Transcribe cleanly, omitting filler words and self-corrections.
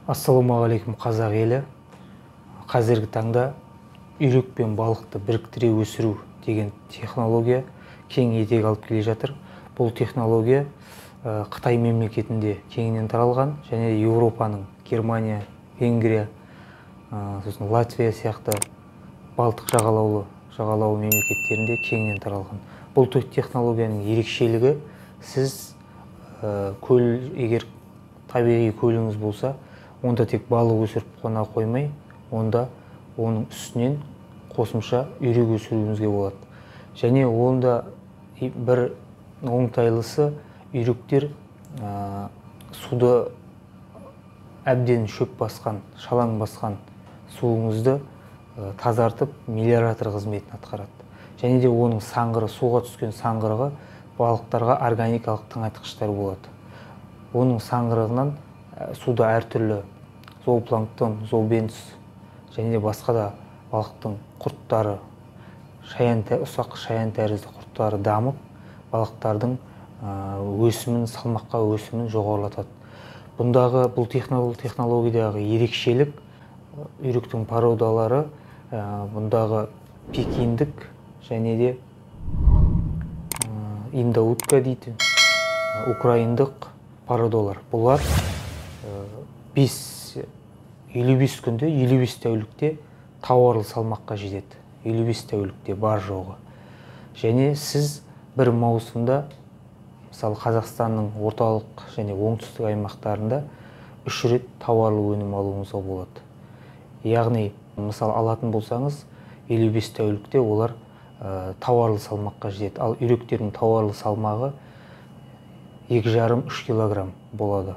Ассалаумағалейкум, қазақ елі. Қазіргі таңда үйрек пен балықты біріктіре өсіру деген технология кең етек алып келе жатыр. Бұл технология Қытай мемлекетінде кеңінен таралған және Еуропаның Германия, Венгрия, сосын Латвия сияқты Балтық жағалауы мемлекеттерінде кеңінен таралған. Бұл технологияның ерекшелігі, сіз көл, егер табиғи көліңіз болса, онда тек балық өсіріп қона қоймай, онда оның үстінен қосымша үйрек өсіруіңізге болады. Және онда бір оңтайлысы, үйректер суды әбден шөп басқан, шалаң басқан суыңызды тазартып, мелиоратор қызметін атқарады. Және де оның саңғыры, суға түскен саңғырығы балықтарға органикалық тыңайтқыштар болады. Оның саңғырығынан суда әртүрлі зоопланктон, зообентос және де басқа да балықтың құрттары, ұсақ шаян тәрізді құрттары дамып, балықтардың өсімін, салмаққа өсімін жоғарылатады. Бұндағы бұл технологиядағы ерекшелік, үйректің породалары, бұндағы пекиндік және де индаутка дейді, украиндық породалар. Бұлар 55 күнде, 55 тәулікте тауарлы салмаққа жетеді. 55 тәулікте бар жоғы. Және сіз бір маусымда, мысалы, Қазақстанның орталық және оңтүстік аймақтарында 3 рет тауарлы өнім алуыңызға болады. Яғни, мысалы, алатын болсаңыз, 55 тәулікте олар тауарлы салмаққа жетеді. Ал үйректердің тауарлы салмағы 2,5-3 килограмм болады.